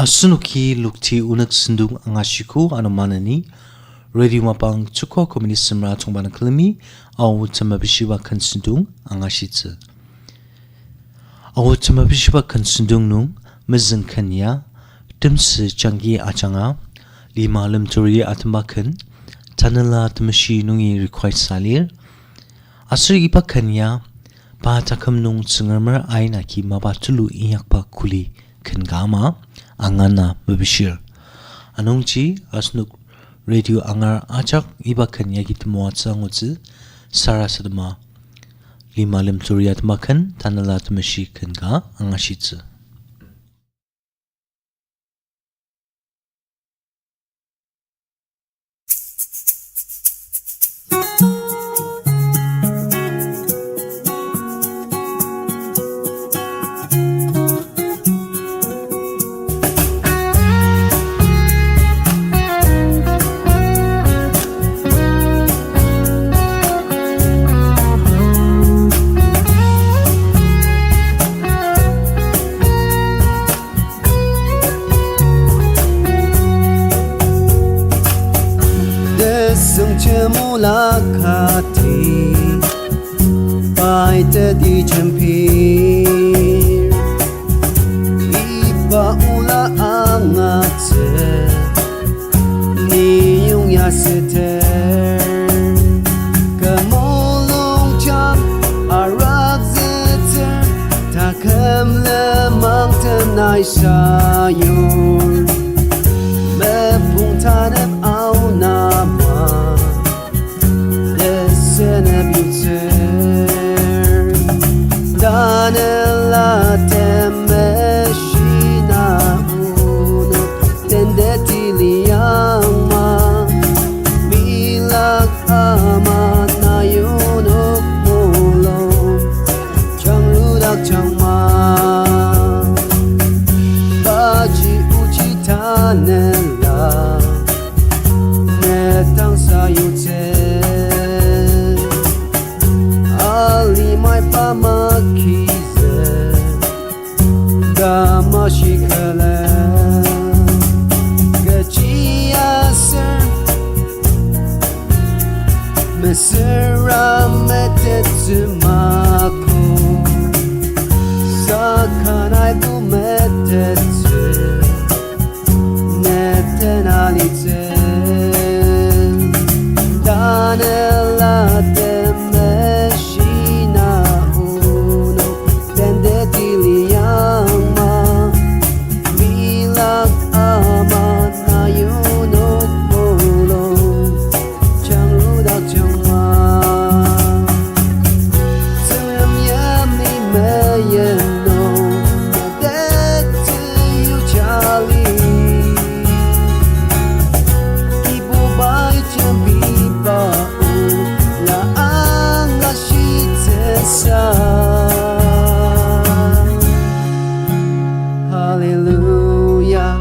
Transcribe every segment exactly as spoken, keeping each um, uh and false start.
Asenoki lokti onük sentong angashiko. Ano maneni, radio mapang Tsükok Communist Semra Tongba nung külemi, Ao Temepeshiba ken sentong angashitsü. Ao Temepeshiba ken sentong nung mezüng ken ya, Temsü Jangki ajanga, lima lemturi atemba ken, Tanela Temeshi nungi request sa lir. Aser iba ken ya, pa taküm nung Tsüngremer ain agi mapa tulu inyakba kuli ken ka ama, angana mepishir. Anungji asenok radio angar ajak iba ken yagi temoatsü angutsü, sarasadema lima lemturi atemba ken, Tanela Temeshi ken ka angashitsü. Tesüng chemula kati, pai teti jembir. Iba ola angatsü, ni yong ya süter. Kü mulungjang arakzütsür, taküm lenmang tenai sayur. Mepung tanep aonama, tesenep yutsür. Tanela Temeshi na onok tendeti liang ma, milak ama na yonok mulung, jangludak jangma. Baji ochi tanela, ne tang sayutsü. Alimai pa makizü, dama shikala. Kechi aser, mesüra metettsü mako, saka nai bu metettsü, ne tena litsü. Tanela Temeshi na onok tendeti liang ma, milak ama na yonok mulung, jangludak jangma. Tsüngrem yimli meyenung, metettsü yujali. Kibubai jembiba ola angashitsüsa. Hallelujah,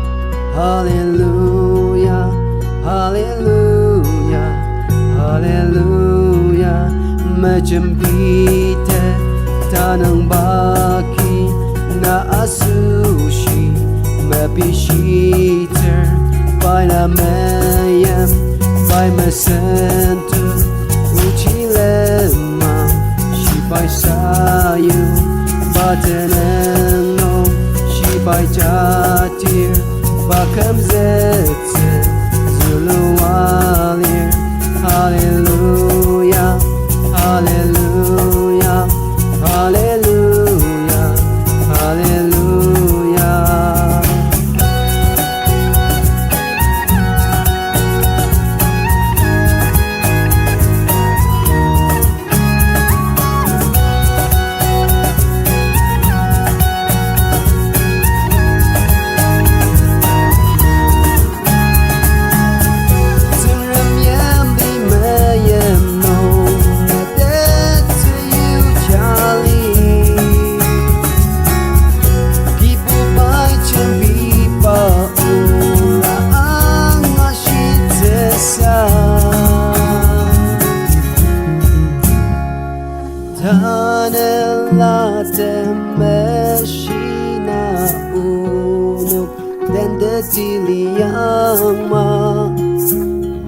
hallelujah, hallelujah, hallelujah. Mejembite tanang baki na asoshi mepishiter, pai na meyim, pai mesentong, ochi lenmang shibai sayu, pa tenüng nung shibai jatir, pa kümzüktsü zülua lir. Hallelujah, hallelujah, hallelujah, hallelujah. Teti liang ma,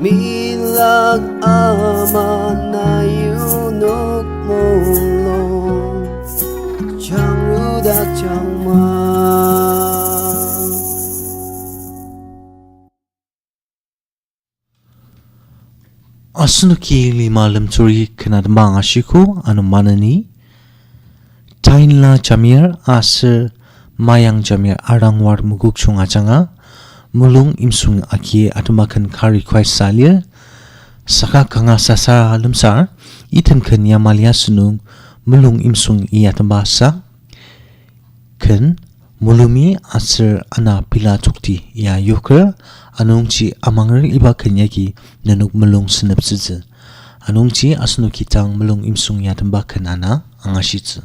milak ama na yonok mulung, changrudak changma. Asenoki lima lemtsuri ken atema angashiko, ano maneni Tainla Jamir aser Mayang Jamir arangwar mokokchung ajanga, mulung imsung agi atema ken ka request sa lir, saka kanga sasa lemsar, item ken ya mali asünung, mulung imsung i atema sa. Ken, Mulumi aser ana pela tokti ya yoker, anungji amanger iba ken yagi nenok mulung seneptsütsü. Anungji asenoki tang mulung imsung i atema ken ana angashitsü.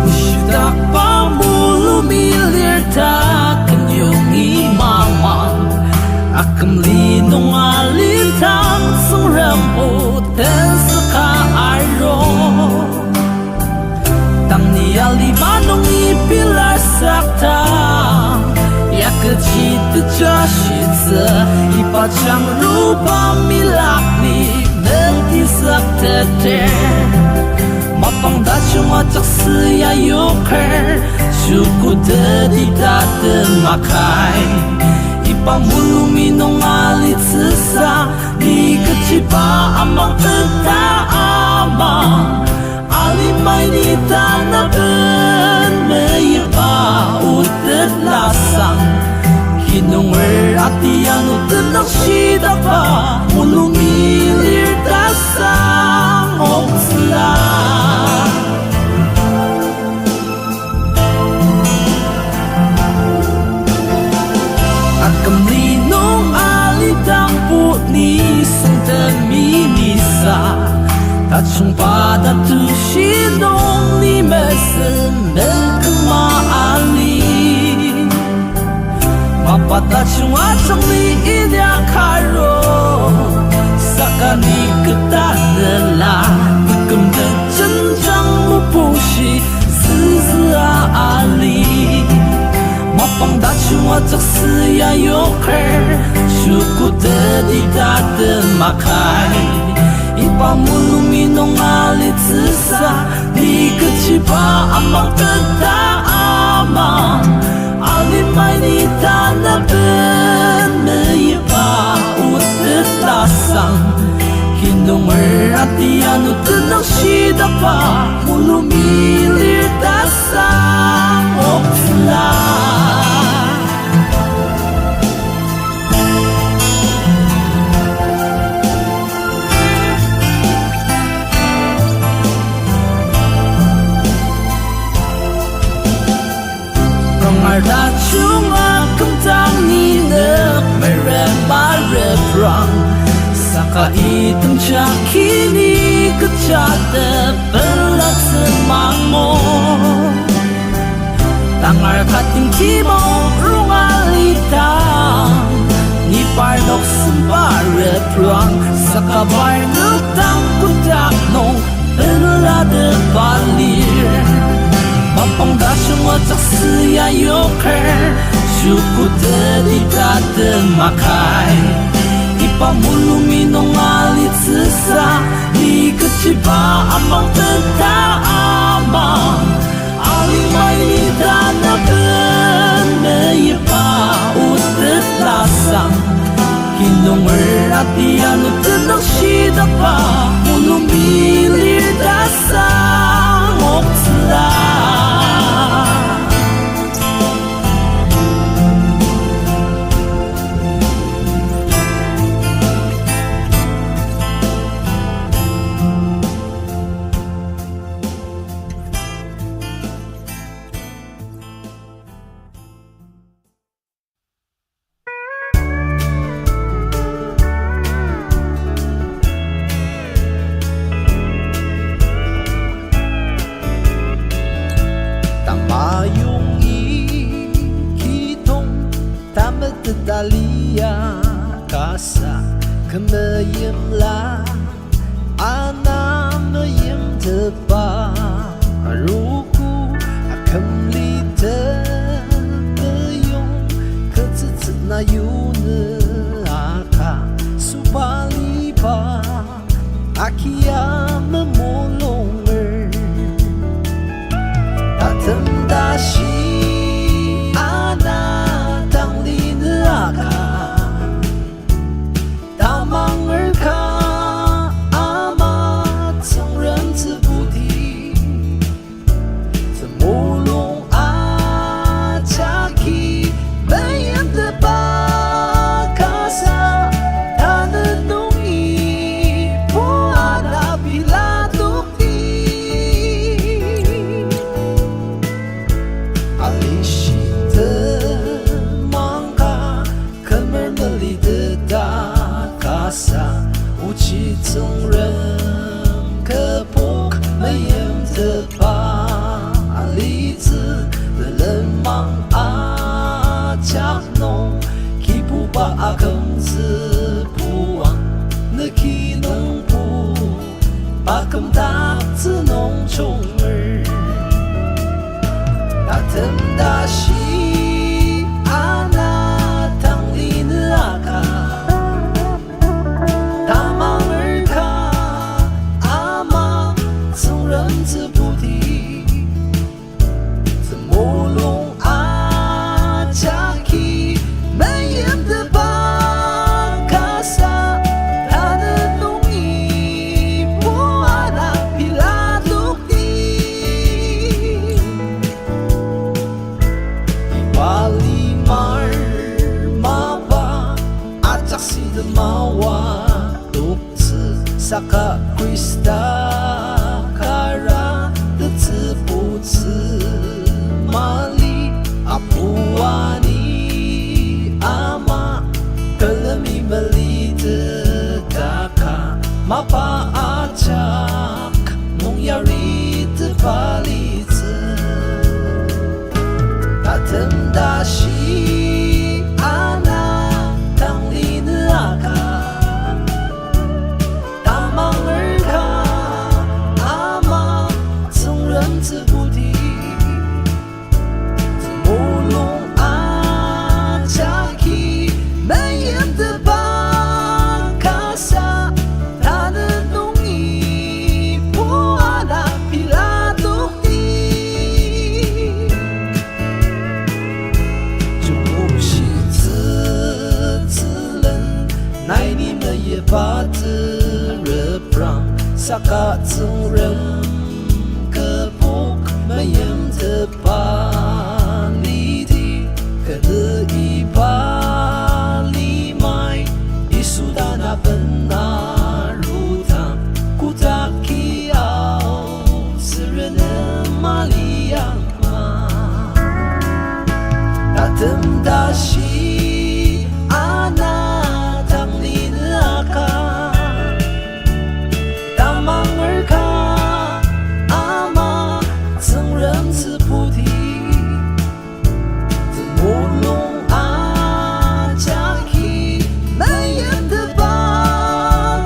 Shitakba mulumi lir ta kenyongi mamang, akümli nung alidang Tsüngrem o tenzüka aru. Tang ni aliba nungi pilar sakdang, ya kechi teja shitsü, iba jangruba milak ni menti sakteter. Mapang tajung ajaksü ya yoker, shukuteti tatemakai. Iba mulumi nung alitsüsa, ni kechiba amang teta ama. Alimai ni tanaben meyipa otet lasang. Kinunger atianu tenang shidakba mulumi lir ta sang oktsüla. Akümli nung alidang put nisung temi nisa, tajungba tatushi nung ni mesem meküma ali. Mapa tajung ajak ni inyakaro, saka ni ketatela, kümtet jenjang mupushi süzüa ali. Mapang tajung ajaksü ya yoker, shukuteti tatemakai. Iba mulumi nung alitsüsa, ni kechiba amang teta ama. Alimai ni tanaben meyipa otet lasang. Kinunger atianu tenang shidakba mulumi lir ta sang oktsüla. Rongar tajung akümdang ni nük merema reprang, saka item jagi ni kecha tepela tsümango. Tangar katem timong rong alidang, ni parnok semba reprang, saka parnok dang kotak nung pelatepa lir. Mapang tajung ajaksü ya yoker, shukuteti tatemakai. Iba mulumi nung alitsüsa, ni kechiba amang teta ama. Alimai ni tanaben meyipa otet lasang. Kinunger atianu tenang shidakba mulumi lir ta sang oktsüla. Alia kasa kü meimla ana meimtepa arogo akümli tepeyong ketsütsü na yonü aka sobaliba akia memulunger. Tatem tashi ana tangli nü aka tamanger ka ama Tsüngrem tsübuti. Temulung ajaki meimtepa kasa tanü nungi puana pilatokti. Alishi temang ka kümer meliteta kasa ochi Tsüngrem kübok meimtepa alitsü. Telemang ajak nung Kibuba akümtsübuang nüki nungbo pa kümdaktsü nung junger. Tatem tashi ana tangli nü aka tamanger ka ama Tsüngrem tsübuti. Temulung ajaki meimtepa kasa tanü nungi puana pilatokti. Iba limar mapa ajak sidema wa toktsü saka Khrista kara tetsübutsü mali apu ani ama külemi melitetaka mapa ajak nung yaritepa litsü. Tatem tashi ana tangli nü aka tamanger ka ama Tsüngrem tsübuti. Temulung ajaki meimtepa kasa tanü nungi puana pilatokti. Jungshitsü tsülen nai ni meyipa tsüreprang saka Tsüngrem kübok meimtepa lidi. Kü iba limai Yisu dang aben arudang, kodaki aotsüren nem maliang ma. Tatem tashi ana tangli nü aka tamanger ka ama Tsüngrem tsübuti. Temulung ajaki meimtepa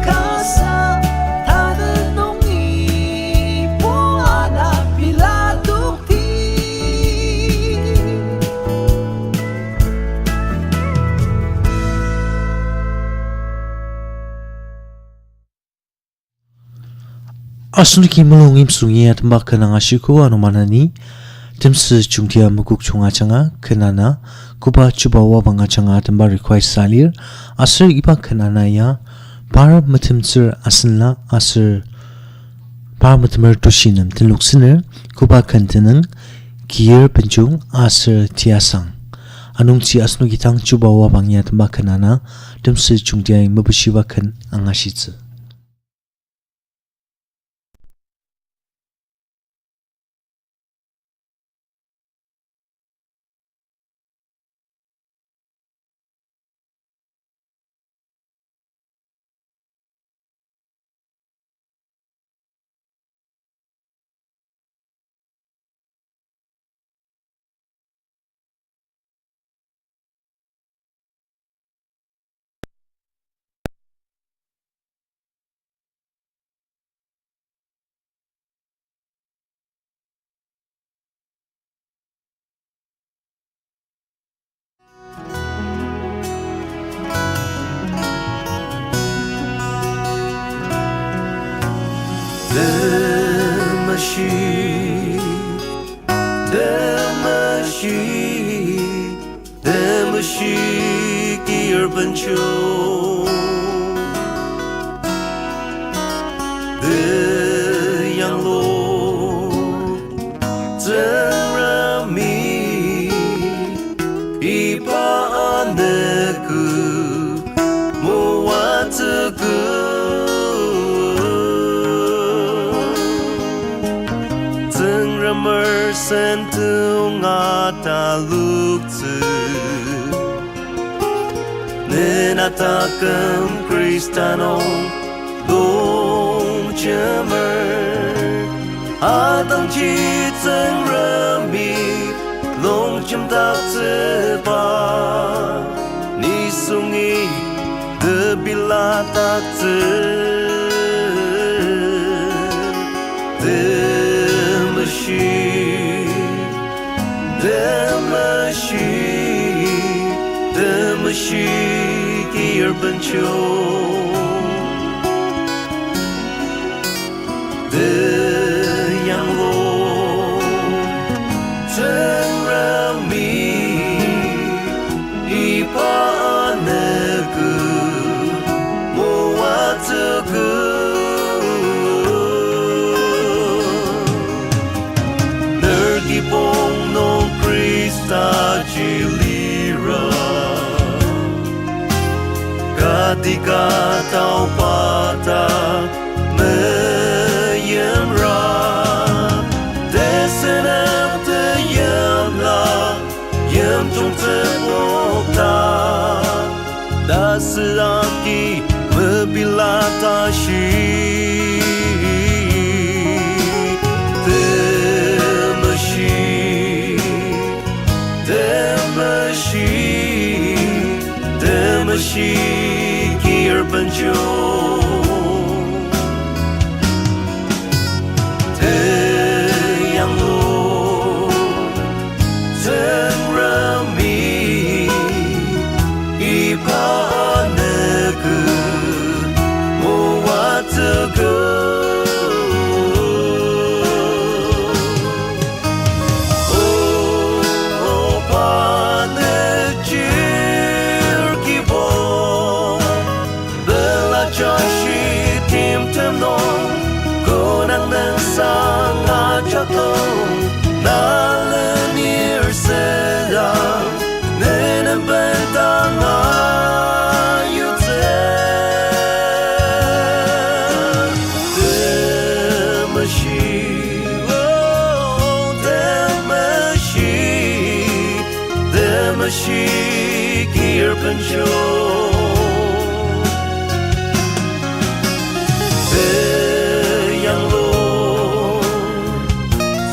kasa tanü nungi puana pilatokti. Asenoki mulung yimsung ya temba ken angashiko. Ano maneni Temsü Jungtia Mokokchung ajanga ken ana, koba chuba wabang ajanga temba request sa lir, aser iba ken ana ya par metemtsür asenla aser par metemer tushi nem tenloksener, koba ken tenüng, kir benjung aser tiasang. Anungji asenoki tang chuba wabang ya temba ken ana, Temsü Jungtiai mepushiba ken angashitsü. Temeshi, temeshi kir benjung. Teyanglu Tsüngremi iba anüku moatsüku. Tsüngremer sentong ataloktsü. Nena taküm Khrista nung longjemer. Atangji Tsüngremi longjemdaktsüba. Nisungi tebiladaktsü. Temeshi, temeshi, temeshi kir benjung. Teyanglu Tsüngremi iba anüku moatsüku. Ner kibong nung Khrista ji lira. Kati ka taoba ta meyimra. Tesenep teyimla yimjung tsübok ta. Tasü agi mepila tashi. Temeshi, temeshi, temeshi kir benjung. Teyanglu Tsüngremi iba anüku moatsüku. O, o, pa ne chir kibong. Bela jashi timtem nung, konang nüngsang ajak nung, na lenir seda, nenen bendang ayutsü. Temeshi, oh, temeshi, temeshi kir benjung. Teyanglu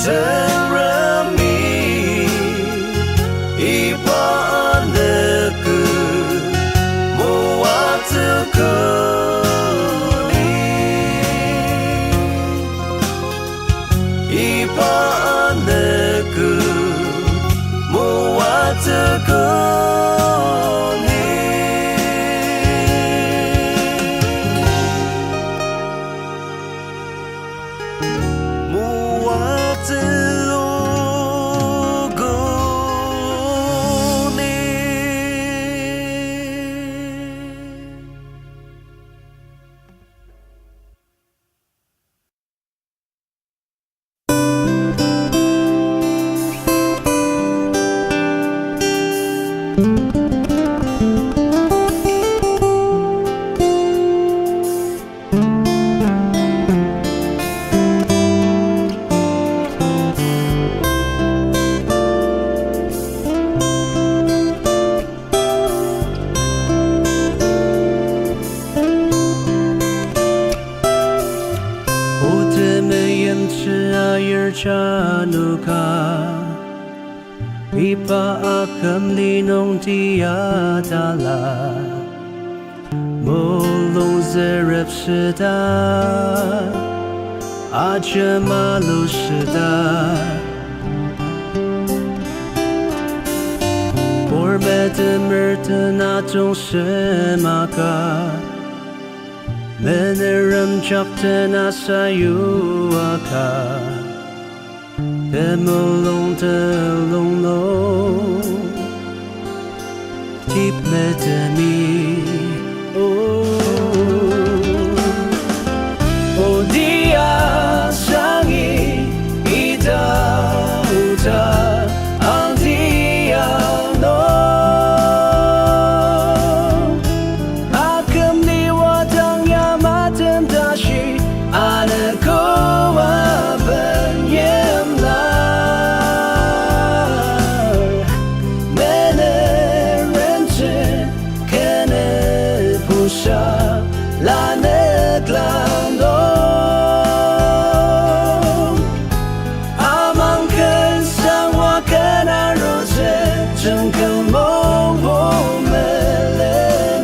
Tsüngremi iba anüku moatsüku ni. Iba anüku moatsüku ni. Moatsüku ni. O temeimchir ayir janoka, iba akümli nung tiatala, mulung zerep shita, ajemalu shita. Por metemer tena tong semaka, menerem jak tena sayuaka. Temulung telung nung, tip metemi, o. Odia sangi ita uta angtia no. Aküm ni wadang ya matem tashi, aneko aben yimla. Mene renche kene pusha lanetla no. Amang ken sangwa ken arutsü, jengkeng mongbo melener.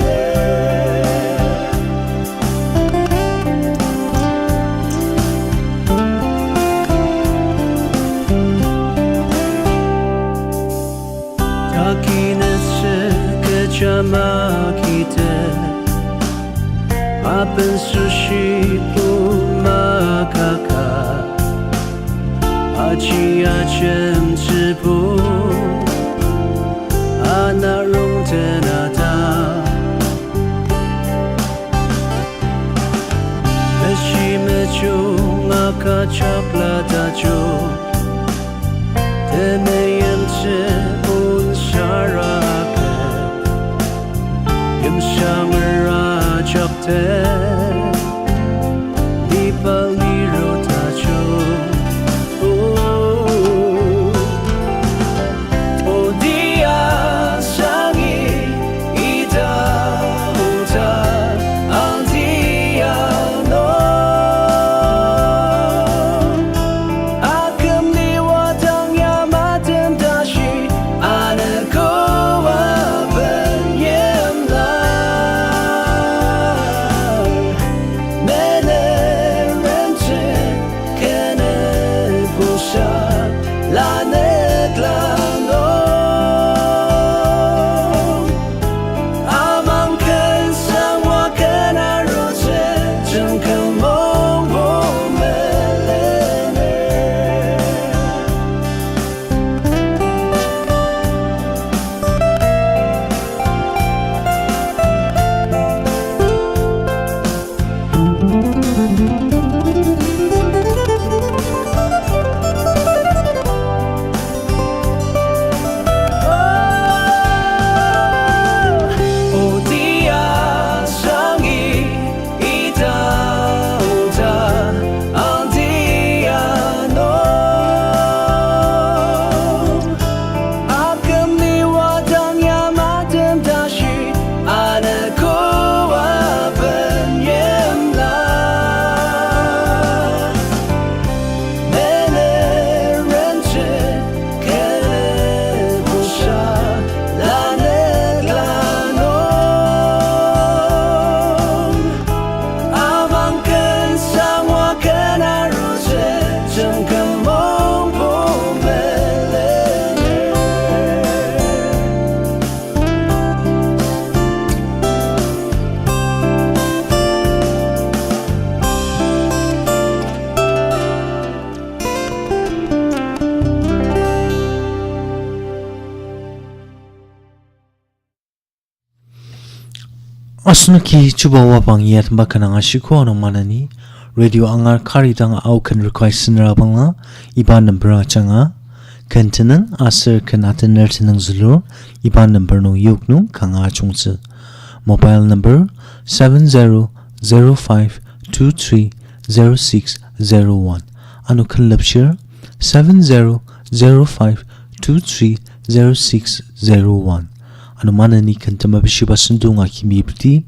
Taki netsü kecha makite, aben sushi pu makaka, aji ajem tsübu, ana rong tenata. Meshi mejung aka chakla tajung, temeim tsü un sharaka, yimshanger ajakte, liba liru tajung. O, o dia sangi ita uta angtia no. Aküm ni wadang ya matem tashi, aneko aben yimla. Mene renche kene pusha lanetla no. Amang ken sangwa ken arutsü, jengkeng mongbo melener. O dia sangi ita uta angtia no. Aküm ni wadang ya matem tashi, aneko aben yimla. Mene renche kene pusha lanetla no. Amang ken sangwa ken arutsü, jengkeng mongbo melener. Asenoki chuba wapang yatemba ken angashiko ano maneni, Radio Angar kari dang ao ken request nera bangla, iba number ajanga, ken tenüng aser ken atener tenüng zülur, iba number nung yok nung kanga ajungtsü. Mobile number seven zero zero five two three zero six zero one. Ano ken lepshir seven zero zero five two three zero six zero one. Ano maneni ken tema bishiba sendong akimi peti.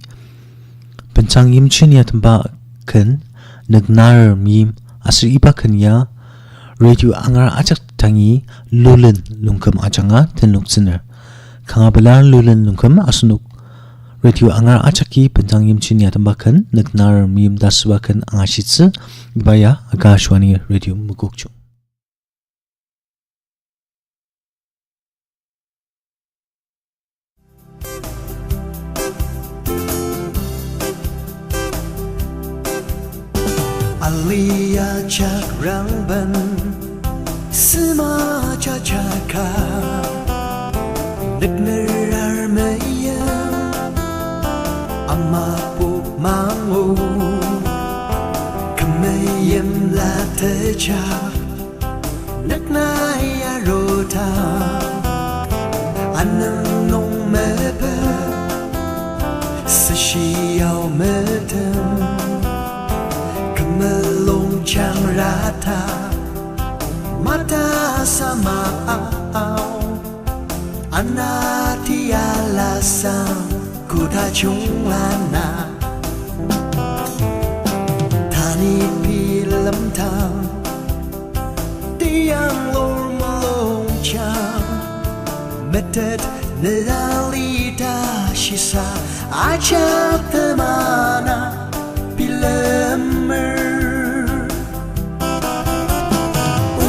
Bendang yimjin yatemba ken, nüknar meim, aser iba ken ya, Radio Angar ajak dangi Lulin lungküm ajanga tenloktsüner. Kanga pelar Lulin lungküm asenok Radio Angar ajaki bendang yimjin yatemba ken, nüknar meim ta süba ken angashitsü, iba ya Akashvani Radio Mokokchung. Aliyah Chakrangban. Sema jajaka, nüknerar meyim, ama pok mangu, kü meyim la teja, nükna ya rota, anüng nung mepet, süshi yao metem, kü mulung jangrata, mata sama ao, ana tia lasang koda junglana. Tanü bilemdang, tiang lur mulungjang, metet nelali ta shisa, ajak temana bilemer. O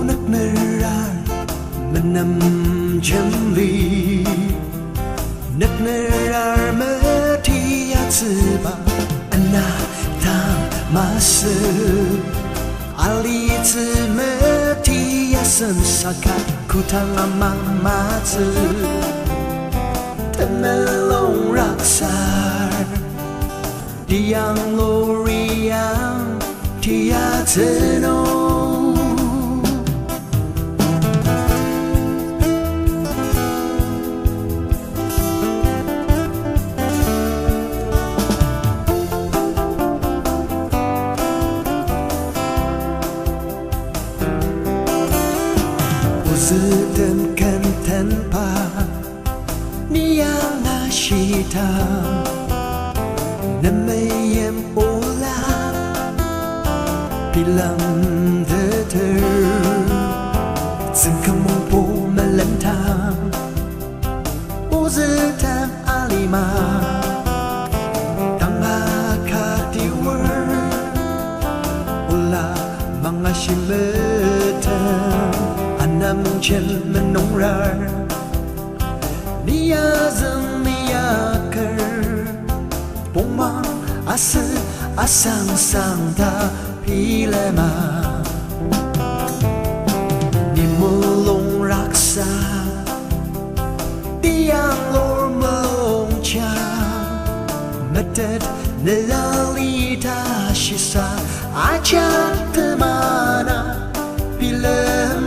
nüknerar menem jemli, nüknerar metiyatsüba, ana dang masü, alitsü metiyasen saka, kotang ama matsü, temulung raksar, tiang luriang tiyatsü nung. Ozütem kentenba, ni yanga shita, ne meim ola bilemteter, tsüngkümongbo melendang, ozütem alima, tanga katiwer, ola mangashimetem, ana mungjen menungrar, ni azüng ni aker, pongmang asü asangsang ta bilema. Ni mulung raksa, tiang lur mulungjang, metet nelali ta shisa, ajak temana bilem.